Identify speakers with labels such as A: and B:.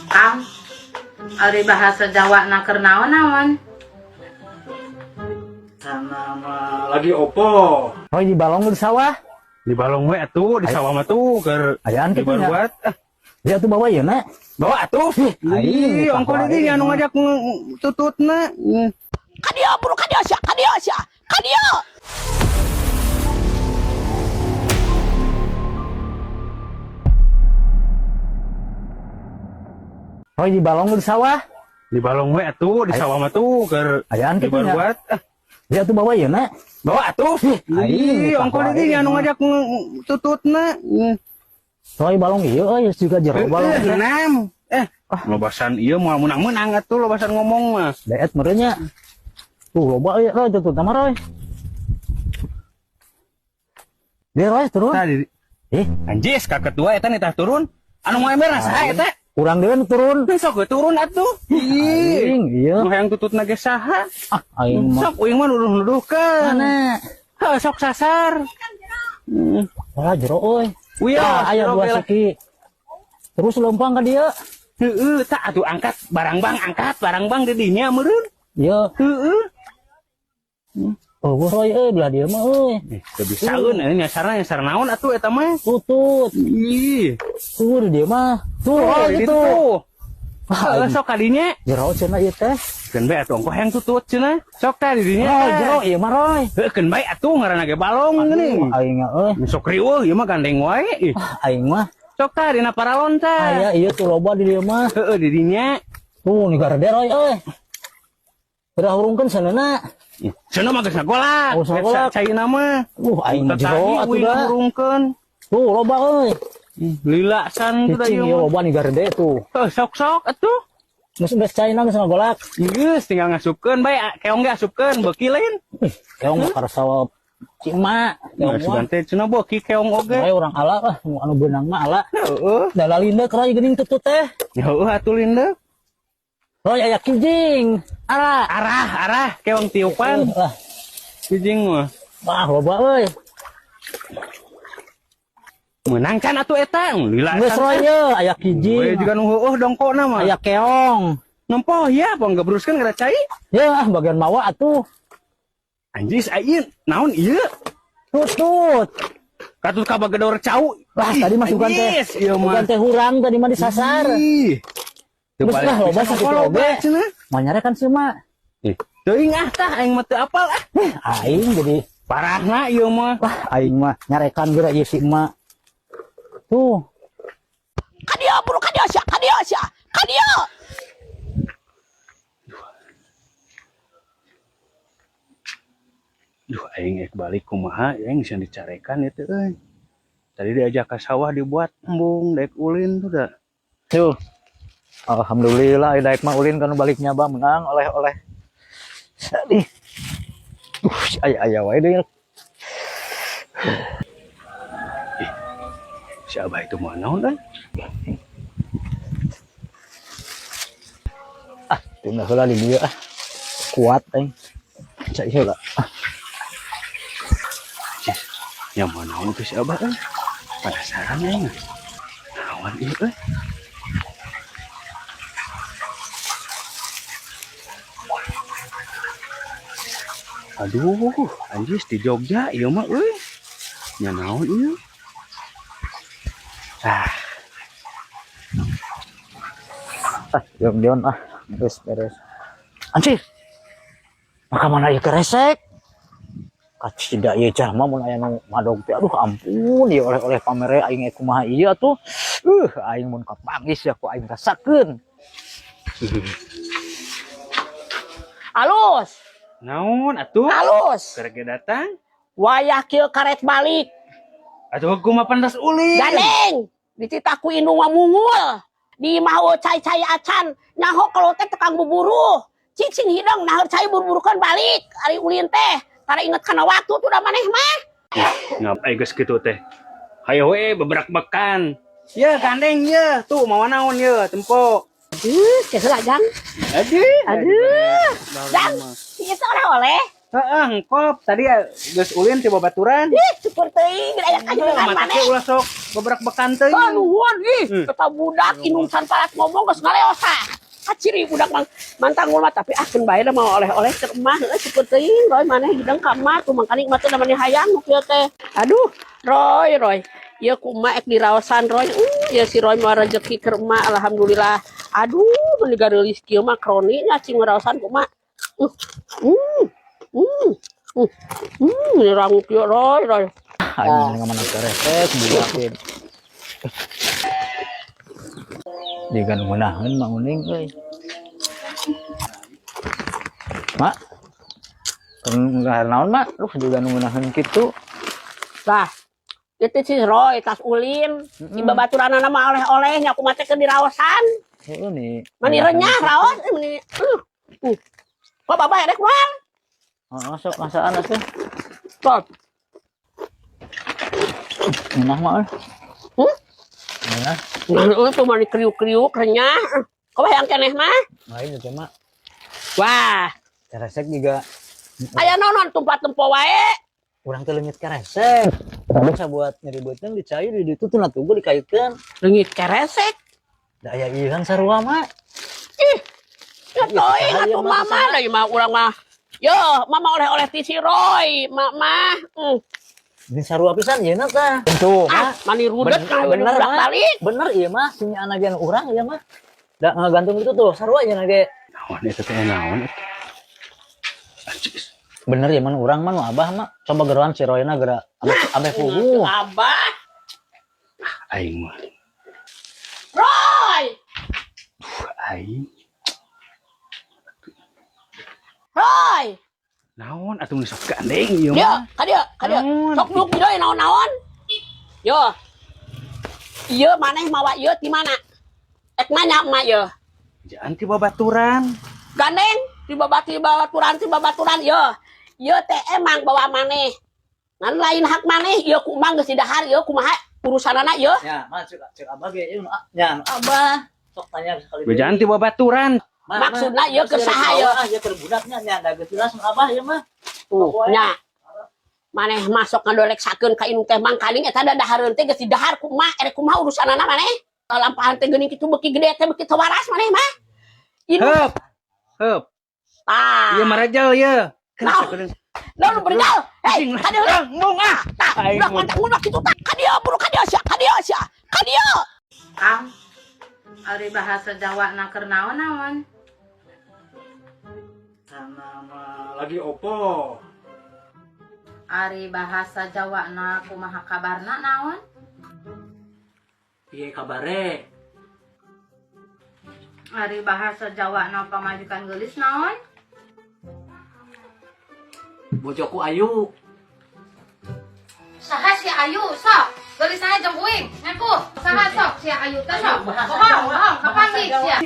A: Kang, ari bahasa Jawa na keur naon-naon?
B: Sana mah lagi opo.
C: Oh, di balong di sawah.
B: Di balong we atuh, di sawah mah tuh keur
C: Ayaan
B: di
C: kitu nya.
B: baruat. Ah,
C: Dia tuh bawa ieu na.
B: bawa atuh.
C: Aing,
B: Ih, ongko di dinya anu ngajak tututna.
D: Kadia buru kadia sia, kadia sia, kadia.
C: Oh, di balong di sawah.
B: Di balong we atuh, di sawah mah tuh keur
C: Ayaan
B: di
C: kitu nya.
B: baruat. Ah,
C: Dia tuh bawa ieu na.
B: bawa atuh.
C: Aing,
B: Ih, ongko di dinya anu ngajak tututna.
C: Roy balong ieu euy juga jero balong.
B: Enam. Eh, lobasan ieu moal menang-menang atuh lobasan ngomong mah.
C: Deet merenya. Tuh loba euy Roy tutut nama Roy. Dia Roy turun.
B: Tadi
C: Eh,
B: anjis ka ketua eta nitah turun. Anu mau ember saha eta?
C: Kurang deui nu turun.
B: Sok we turun atuh. Ih,
C: Aing ieu.
B: nu hayang tututna ge saha?
C: Ah, aing mah.
B: Sok uing mah nuduh-nuduhkeun.
C: Mana?
B: Heuh, sok sasar.
C: Wah, jero euy.
B: Wios,
C: Ah, aya
B: jero
C: dua
B: bela.
C: siki. Terus lempang ka dieu.
B: Heeh, tak atuh angkat barang bang, angkat barang bang di dinya meureun.
C: Ieu.
B: Heeh.
C: Oh, Roy euy belah dieu mah euy.
B: Eh, teu bisaeun euy nyasarna nyasar naon atuh eta mah.
C: Tutut.
B: Ih.
C: Tuh di dieu mah. Tuh,
B: Oh,
C: oh,
B: gitu.
C: gitu. Wah,
B: Heeh, sok kadinya.
C: jero cenah ieu teh.
B: Keun bae atuh ongkoh hayang tutut cenah. Sok tah di dinya.
C: Roy, jero ieu mah Roy.
B: Heuh, keun bae atuh ngaranna ge balong geuning.
C: Aing euy.
B: Sok riweuh ieu mah gandeng wae. Ih,
C: Aing mah
B: sok tah dina paralon tah.
C: aya ieu tuh loba di dieu mah.
B: Heeh, di dinya.
C: Tuh nih garede Roy euy. Udah hurungkeun saneuna.
B: Cenah mah geus ngagolak.
C: Oh, geus ngagolak.
B: Caina mah.
C: Aing mah jero atuh da.
B: Hurungkeun.
C: Tuh loba euy.
B: Lila san tuh da
C: Cicing
B: ieu
C: ieu
B: mah.
C: loba nih garede tuh.
B: Heuh, sok-sok atuh.
C: Geus geus caina geus ngagolak.
B: Geus tinggal ngasupkeun bae keong ge asupkeun beuki lain.
C: Ih, keong mah karasa cima.
B: Nah,
C: Keong mah.
B: sugan teh cenah beuki keong oge.
C: Roy urang ala lah, anu beunang mah ala.
B: Heeh.
C: Da lalindek Roy geuning tutut teh.
B: Heuh atuh lindek.
C: Roy aya kijing. Ara.
B: Arah, arah keong tiupan.
C: Lah,
B: Kijing mah.
C: wah loba euy.
B: Meunang kan atuh eta lila
C: Geus Roy ye aya
B: We
C: kijing.
B: juga nu heueuh dongkona mah.
C: Aya keong.
B: Nempoh ya, apa ngebruskeun gara cai?
C: Ya, ah, bagian mawa atuh.
B: Anjis ayeun naon ieu?
C: Tutut.
B: Katut ka bagedor cau.
C: Lah, tadi mah sugan teh.
B: Anjis, ieu mah.
C: Sugan teh hurang tadi mah disasar.
B: Ih. Teu
C: Geus
B: balik
C: lah loba
B: pisan
C: sakitu
B: loba
C: oge.
B: cenah.
C: Mau nyarekan sih mah.
B: Ih, teuing ah tah aing mah teu apal ah.
C: Eh, aing jadi
B: Parahna ieu mah.
C: wah aing mah nyarekan geura ieu si emak. Tuh,
D: Kadia buru kadia sia, kadia sia, kadia.
B: Duh, aing ek balik kumaha aing sieun dicarekan ieu teh euy. Tadi diajak ke sawah dibuat embung daek ulin tuh da.
C: tuh. Alhamdulillah daek mah ulin kanu balik nyaba menang oleh-oleh. Aduh. Aya aya wae deui.
B: Si Abah itu mau naon euy?
C: Ah, tunda heula di dieu ah. Kuat aing. Cai heula. Ah,
B: Cis, yang mau naon tuh si Abah euy? Penasaran aing. Naon ieu euy? Aduh, anjis di Jogja ieu mah euy. Nya naon ieu? Ah,
C: ah, diam-diam ah. Beres beres. Anjir. Maka mana ieu keresek? Kacida ieu jalma mun aya nu madog teh aduh ampun ieu oleh-oleh pamere aing ge kumaha ieu atuh. Aing mun kapanggis ya ku aing rasakeun.
D: Alus,
B: naon atuh?
D: alus.
B: Keur ge datang.
D: Wayah kieu karet balik.
B: Atuh kumaha pantas ulin.
D: Gandeng, dititah ku indung mah mungul. Di imah eueuh cai-cai acan, nyaho kalau teh tukang buburu. Cicing hidung naheur cai buru-burukeun balik. Ari ulin teh, tara inget kana waktu tuh da maneh mah.
B: Ngap ai geus kitu teh. Hayo we beberak-bekan. Ya gandeng ya, tuh mau naon ya, tempo.
D: Aduh, teh heula Jang.
B: Aduh.
D: Aduh. Jang, ieu teh oleh-oleh.
B: Heeh, engkop tadi geus ulin ti babaturan.
D: Ih, syukur teuing aya kahideungan
B: Mata
D: maneh.
B: ge ulah sok beberak-bekan teuing.
D: Ah, nuhun ih,
B: Hmm.
D: eta budak indung can parat ngomong geus ngaleos ah. Kaciri budak mang mantangul mah tapi ah keun bae lah mau oleh-oleh ke emak heueuh, syukur teuing Roy maneh hidang ka emak tuh mangkaning emak teh da maneh hayang nu kieu teh. Aduh, Roy, Roy. Ieu ku emak ek diraosan Roy. Ieu si Roy mah rezeki keur emak alhamdulillah. Aduh, meuni gareulis kieu mah kroni nya cing ngaraosan ku emak. Rangu kieu Roy, Roy.
C: Aing mana keresek budak ieu. Jiga nu ngeunaheun Mak Uning euy. Mak. Keur naon, Mak? Lu juga nu ngeunaheun kitu.
D: Lah, itu si Roy tas ulin, di babaturanana mah oleh-oleh nya kumaha teh keur diraosan.
C: Heeh nih.
D: Mani renyah raos, eh, mani. Kok babah erek moal?
C: Heeh, sok masaan atuh.
D: Sok.
C: Ngeunah mah euy.
D: Hmm?
C: Ngeunah.
D: Nah, tuh mani kriuk-kriuk renyah. Kok hayang keneh mah?
C: Lain itu mah.
D: Wah,
C: Keresek juga
D: aya naon tumpat tempo wae.
C: Urang teh leungit keresek. Bisa buat nyeri beuteung dicai di ditu tuh natuh dikaitkeun.
D: Leungit keresek.
C: Da aya ieu kan sarua mah.
D: Ih. Ya teuing
C: Iya,
D: atuh
C: mah,
D: mama da ieu mah urang mah. Yo, mama oleh-oleh ti si Roy, mama.
C: Ini sarua pisan ieu tah. Tentu,
D: Ah, mani rudet nah
C: bener,
D: budak
C: mah.
D: balik.
C: Bener ieu mah sinya anak urang ieu mah. Da ngagantung itu tuh sarua ieu ge.
B: Naon eta teh, naon eta? Anjis.
C: Bener ya man urang mah nu abah mah. Coba geroan si Royna geura abeh abeh puguh.
D: Abah.
B: Aing mah.
D: Roy.
B: Aing.
D: Roy.
B: Naon atuh nu sok gandeng ieu
D: Dia,
B: mah.
D: ka dieu, ka dieu.
B: Naon?
D: Sok duk di deui naon-naon. Yo. Ieu maneh mawa ieu ti mana? Ek nanya emak ieu.
B: Jangan ti babaturan.
D: Gandeng ti babaturan ti babaturan ieu. Ieu teh emang bawa maneh. Ngan lain hak maneh ieu ku emang geus didahar ieu kumaha urusanana ieu.
C: Ya, mah cek cek abah ge ieu nu nya nu abah. Sok tanya sekali.
B: Bejaan ti babaturan.
D: Maksudna ieu keur saha ieu?
C: Ah, ieu keur budaknya nya da geus jelas nu abah ieu mah.
D: Tuh, nya. Maneh masuk ngadoleksakeun ka indung teh mangkaning eta da dahareun teh geus didahar ku emak erek kumaha urusanana maneh? Lampahan teh geuning kitu beuki gede teh beuki teu waras maneh mah. Indung
B: Heup. Heup.
D: tah.
B: Ieu marajal ieu.
D: Naon? Lalu lu berjal. Hei,
B: Anjing.
D: ka dieu.
B: Ah, embung ah.
D: Tah,
B: Aing
D: ulah
B: mah.
D: mantap ngunak kitu tah. Ka dieu, buru ka dieu sia, ka dieu sia. Ka dieu.
A: Kang, ari bahasa Jawa na keur naon naon?
B: Sana mah lagi opo.
A: Ari bahasa Jawa na kumaha kabarna naon?
B: Piye kabare?
A: Ari bahasa Jawa na pamajikan geulis naon?
C: Bojoku ayu.
A: Saha si Ayu sok? Geulis saya jeung uing, ngaku. Saha sok si Ayu teh sok? Bohong, bohong, kapan sia?